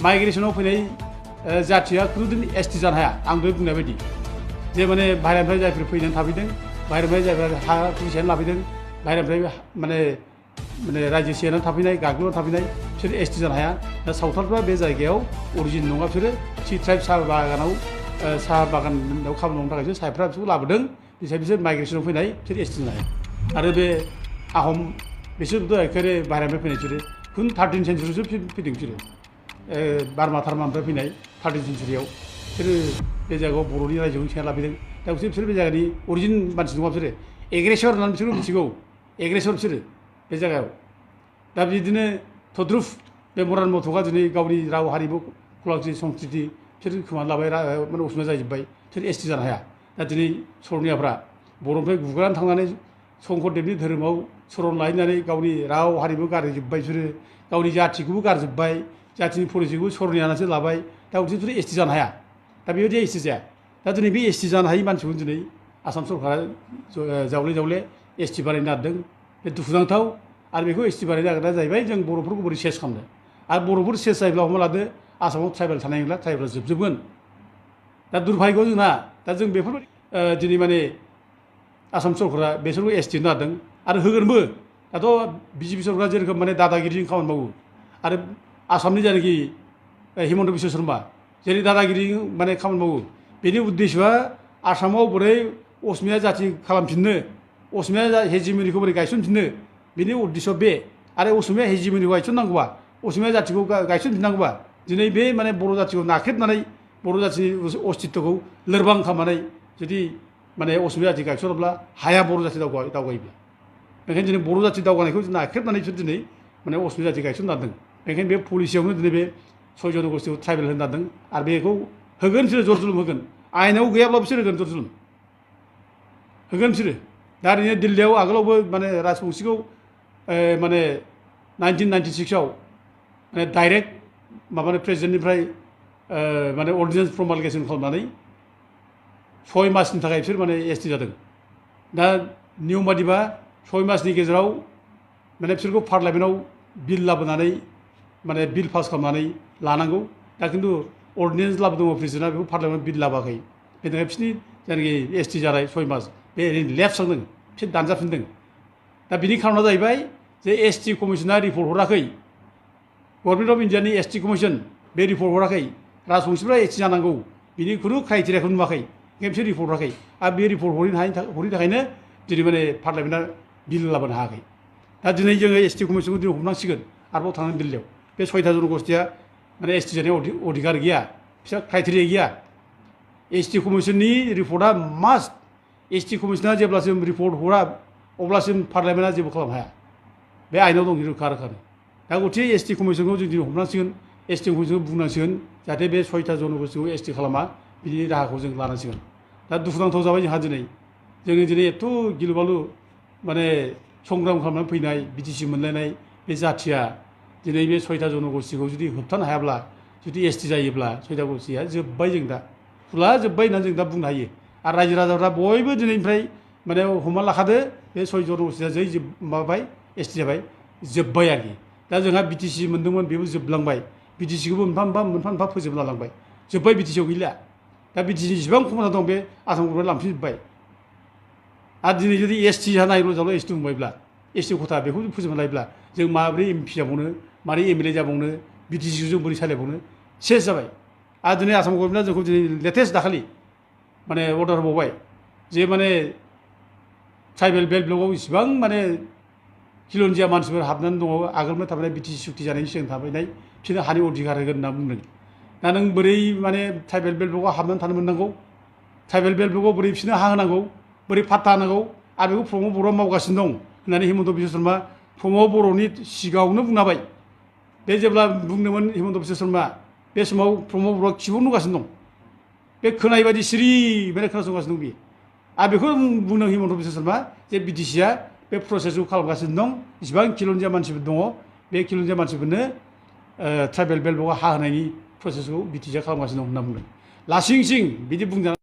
माइग्रेसनाव फैनाय जाथिया खुनु एसटि जानो हाया आं दहाय बुंनाय बायदि जे माने बाहेरानिफ्राय जायफोर फैनानै थाफैदों बाहेरानिफ्राय जायफोर हा सेनानै लाफैदों बाहेरानिफ्राय माने रायजो सेनानै थाफैनाय गाग्लोबनानै थाफैनाय बिसोर एसटि जानो हाया दा सावथालफ्रा बे जायगायाव अरिजिन नङा बिसोरो सि ट्राइब साहा बागानाव खामानि मावनो थाखायसो सायफ्रा बिसोरखौ लाबोदों बिसोर माइग्रेसनाव फैनाय बिसोर एसटि जानो हाया आरो बे आहम बिसोरथ' एखेबारे बाहेरानिफ्राय फैनाय बिसोरो खुन 13 सेन्सुरियावसो फैदों बिसोरो बार्मा थार्मानिफ्राय फैनाय 13 सेन्सुरियाव बिसोरो बे जायगायाव बर'नि रायजोआवनो सेना लाफैदों दा बिसोर बे जायगानि अरिजिन मानसि नङा बिसोरो एग्रेसर होननानै बिसोरबो मिथिगौ एग्रेसर बिसोरो बे जायगायाव दा बिदिनो तद्रुफ बे मरान मथ'गा दिनै गावनि राव हारिमु खुलांथि संस्कृति बिसोर खोमानानै लाबाय माने असमिया जाजोब्बाय बिसोर एसटि जानो हाया दा दिनै सरनियाफ्रा बर'निफ्राय गुगानानै थांनानै शंकरदेबनि धोरोमाव शरण लाहैनानै गावनि राव हारिमु गारजोब्बाय बिसोरो गावनि जाथिखौबो गारजोब्बाय जाथिनि पलिसिखौबो सरनियानासो लाबाय दा बिसोर एसटि जानो हाया दा बेबायदि एसटि जाया दा दिनै बे एसटि जानो हायि मानसिखौ दिनै आसाम सरकारा जावले एसटि बानायनो नागिरदों बे दुखुनांथाव आरो बेखौ एसटि बानायनो नागिरनाया जाहैबाय जों बर'फोरखौ बोरै सेस खालामनो आरो बर'फोर सेस जायोब्ला हमना लादो आसामाव ट्राइबेल थानाय नंला ट्राइबेला जोबजोबगोन दा दुर्भाग्य जोंना दा जों बेफोरबायदि दिनै माने आसाम सरकारा बेसोरखौ एसटि होनो नागिरदों आरो होगोनबो दाथ' बिजेपि सरकारा जेरोखोम माने दादागिरिजों खामानि मावो आरो आसामनि जायनाखि हिमन्त बिश्व शर्मा जेरै दादागिरि माने खामानि मावो बेनि उद्देश्यआ आसामाव बोरै असमिया जाथि खालामफिननो असमिया हेजिमनिखौ बोरै गायसनफिननो बेनि उद्देश्य बे आरो असमिया हेजिमनिखौ गायसननांगौबा असमिया जाथिखौ गायसनफिननांगौबा दिनै बे माने बर' जाथिखौ नाख्रेबनानै बर' जाथिनि अस्तित्वखौ लोरबां खालामनानै जुदि माने असमिया जाथि गायसनोब्ला हाया बर' जाथि दावगायोब्ला बेखायनो दिनै बर' जाथि दावगानायखौ नाख्रेबनानै बिसोर दिनै माने असमिया जाथि गायसननो नागिरदों बेखायनो बे पलिसियावनो दिनै बे 6 जन'गोष्ठीखौ ट्राइबेल होनो नागिरदों आरो बेखौ होगोन बिसोरो जर जुलुम होगोन आयेनाव गैयाब्ला बिसोर होगोन जर जुलुम होगोन बिसोरो दा ओरैनो दिल्लीयाव आगोलावबो माने राजबंशीखौ माने 1996आव माने डाइरेक्ट माबानो प्रेसिडेन्टनिफ्राय माने अर्डिनेन्स प्रमालगेसन खालामनानै 6 मासनि थाखाय बिसोर माने एसटि जादों दा नियम बादिबा 6 मासनि गेजेराव माने बिसोरखौ पार्लामेन्टआव बिल लाबोनानै माने बिल पास खालामनानै लानांगौ दा खिन्थु अर्डिनेन्स लाबोदों प्रेसिडेन्टआ बेखौ पार्लामेन्टआव बिल लाबोआखै बेनि थाखाय बिसोरनि जायनाखि एसटि जानाय 6 मास बे ओरैनो लेफ्ट थांदों बिसोर दानजाफिनदों दा बिनि खारना जाहैबाय जे एसटि कमिसना रिपर्ट हराखै गभर्नमेन्ट अफ इन्डियानि एसटि कमिसन बे रिपर्ट हराखै राजबंशीफ्रा एसटि जानांगौ बिनि खुनु क्राइटेरियाखौ नुवाखै ओंखायनो बिसोर रिपर्ट हराखै आरो बे रिपर्ट हरैनि थाखायनो दिनै माने पार्लामेन्टआ बिल लाबोनो हायाखै दा दिनै जोङो एसटि कमिसनखौ दिनै हमनांसिगोन आरोबाव थांनानै दिल्लीयाव बे 6था जन'गोष्ठीया माने एसटि जानायाव अधिकार गैया बिसोर क्राइटेरिया गैया एसटि कमिसननि रिपर्टआ मास्ट एसटि कमिसना जेब्लासिम रिपर्ट हरा अब्लासिम पार्लामेन्टआ जेबो खालामनो हाया बे आयेनाव दं रोखा रोखानो दा गथिखे एसटि कमिसनखौ जों दिनै हमनांसिगोन एसटि कमिसनखौ बुंनांसिगोन जाहाथे बे 6था जन'गोष्ठीखौ एसटि खालामा बिनि राहाखौ जों लानांसिगोन दा दुखुनांथाव जाबाय जोंहा दिनै जोङो दिनै एथ' गिलुबालु माने संग्राम खालामनानै फैनाय बिटिसि मोनलायनाय बे जाथिया दिनै बे 6था जन'गोष्ठीखौ जुदि होबथानो हायाब्ला जुदि एसटि जायोब्ला 6था गष्ठीया जोब्बाय जों दा फुला जोब्बाय होननानै जों दा बुंनो हायो आरो रायजो राजाफ्रा बयबो दिनैनिफ्राय माने हमना लाखादो बे 6 जन'गोष्ठीया जै माबाबाय एसटि जाबाय जोब्बाय आरोखि दा जोंहा बिटिसि मोनदोंमोन बेबो जोबलांबाय बिटिसिखौबो मोनफा मोनफा फोजोबना लांबाय जोब्बाय बिटिसिआव गैला दा बिटिसि जेसेबां खमथा दं बे आसाम गभर्नमेन्टआ लांफिनजोब्बाय आरो दिनै जुदि एसटि जानायल' जाल' एसटि बुंबायब्ला एसटि खथा बेखौ फोजोबना लायोब्ला जों माबोरै एमपि जाबावनो मारै एमएलए जाबावनो बिटिसिखौ जों बोरै सालायबावनो सेस जाबाय आरो दिनै आसाम गभर्नमेन्टआ जोंखौ दिनै लेटेस्ट दाखालि माने अर्डार होबावबाय जे माने ट्राइबेल बेल्ट ब्लकआव इसिबां माने खिलन्जिया मानसिफोर हाबनानै दङ आगोलनिफ्राय थाबैनाय बिटिसि सुक्ति जानायनि सिगां थाबैनाय बिसोरनो हानि अधिकार होगोन होनना बुंदों दा नों बोरै माने ट्राइबेल बेल्ट ब्लकआव हाबनानै थानो मोननांगौ ट्राइबेल बेल्ट ब्लकआव बोरै बिसोरनो हा होनांगौ बोरै फाट्टा होनांगौ आरो बेखौ प्रमद बर'आ मावगासिनो दं होननानै हिमन्त बिश्व शर्मा प्रमद बर'नि सिगाङावनो बुंनाबाय बे जेब्ला बुंदोंमोन हिमन्त बिश्व शर्मा बे समाव प्रमद बर'आ खिबुनो नुगासिनो दं बे खोनाय बायदि सिरि माने खोनासंगासिनो दं बियो आरो बेखौ बुंदों हिमन्त बिश्व शर्मा जे बिटिसिआ बे प्रसेसखौ खालामगासिनो दं जेसेबां खिलन्जिया मानसिफोर दङ बे खिलन्जिया मानसिफोरनो ट्राइबेल बेल्ट ब्लकआव हा होनायनि प्रसेसखौ बिटिसिआ खालामगासिनो दं होनना बुंदों लासिं बिदि बुंजानाय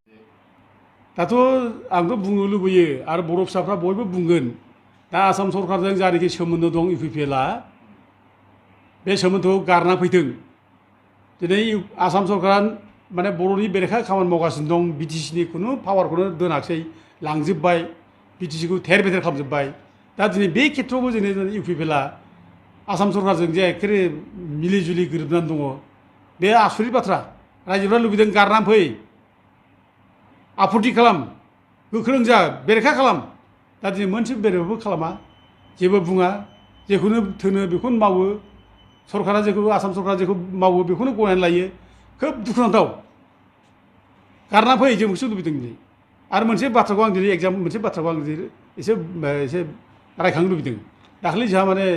दाथ' आंथ' बुंनो लुबैयो आरो बर' फिसाफ्रा बयबो बुंगोन दा आसाम सरकारजों जायनाखि सोमोन्दो दं इउपिपिएलआ बे सोमोन्दोखौ गारना फैथों दिनै आसाम सरकारा माने बर'नि बेरेखा खामानि मावगासिनो दं बिटिसिनि खुनु पावारखौनो दोनाखसै लांजोब्बाय बिटिसिखौ थेर बेथेर खालामजोब्बाय दा दिनै बे खेथ्रआवबो जोंनि इउ पि पि एल आ आसाम सरकारजों जे एखेबारे मिलि जुलि गोरोबनानै दङ बे आसरित बाथ्रा रायजोफ्रा लुबैदों गारनानै फै आपत्ति खालाम गोख्रों जा बेरेखा खालाम दा दिनै मोनसे बेरेखाबो खालामा जेबो बुङा जेखौनो थोनो बेखौनो मावो सरकारा जेखौ आसाम सरकारा जेखौ मावो बेखौनो गनायनानै लायो खोब दुखुनांथाव गारना फै जों बेखौसो लुबैदों दिनै आरो मोनसे बाथ्राखौ आं दिनै मोनसे बाथ्राखौ आं दिनै एसे रायखांनो लुबैदों दाखालि जोंहा माने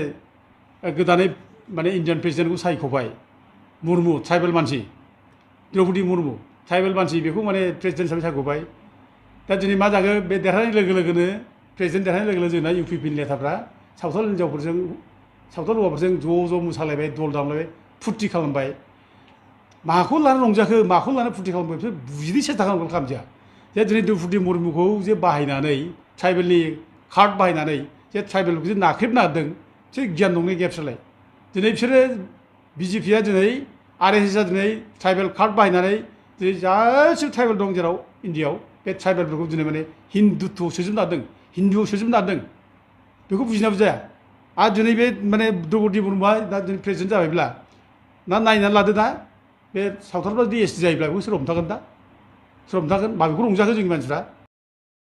गोदानै माने इन्डियान प्रेसिडेन्टखौ सायख'बाय मुर्मु ट्राइबेल मानसि द्रौपदी मुर्मु ट्राइबेल मानसि बेखौ माने प्रेसिडेन्ट हिसाबै सायख'बाय दा दिनै मा जाखो बे देरहानाय लोगो लोगोनो प्रेसिडेन्ट देरहानाय लोगो लोगो जोंना इउ पि पि नि नेताफ्रा सावथाल हिनजावफोरजों सावथाल हौवाफोरजों ज' मोसालायबाय दल दामलायबाय फुरथि खालामबाय माखौ लानानै रंजाखो माखौ लानानै फुरथि खालामबाय बिसोर बुजिनो सेस्था खालामजाया जे दिनै द्रौपदी मुर्मुखौ जे बाहायनानै ट्राइबेलनि कार्ड बाहायनानै जे ट्राइबेलखौ जे नाख्रेबनो हादों बिसोर गियान दंना गैया बिसोरलाय दिनै बिसोरो बिजेपिया दिनै आरएसएसआ दिनै ट्राइबेल कार्ड बाहायनानै दिनै गासिबो ट्राइबेल दं जेराव इन्डियाआव बे ट्राइबेलफोरखौ दिनै माने हिन्दुत्वआव सोजोबनो हादों हिन्दुआव सोजोबनो हादों बेखौ बुजिनाबो जाया आरो दिनै बे माने द्रौपदी मुर्मुआ दा दिनै प्रेसिडेन्ट जाबायब्ला ना नायनानै लादो दा बे सावथालफ्रा जुदि एसटि जायोब्ला बेखौ सोर हमथागोन दा सोर हमथागोन माबेखौ रंजाखो जोंनि मानसिफ्रा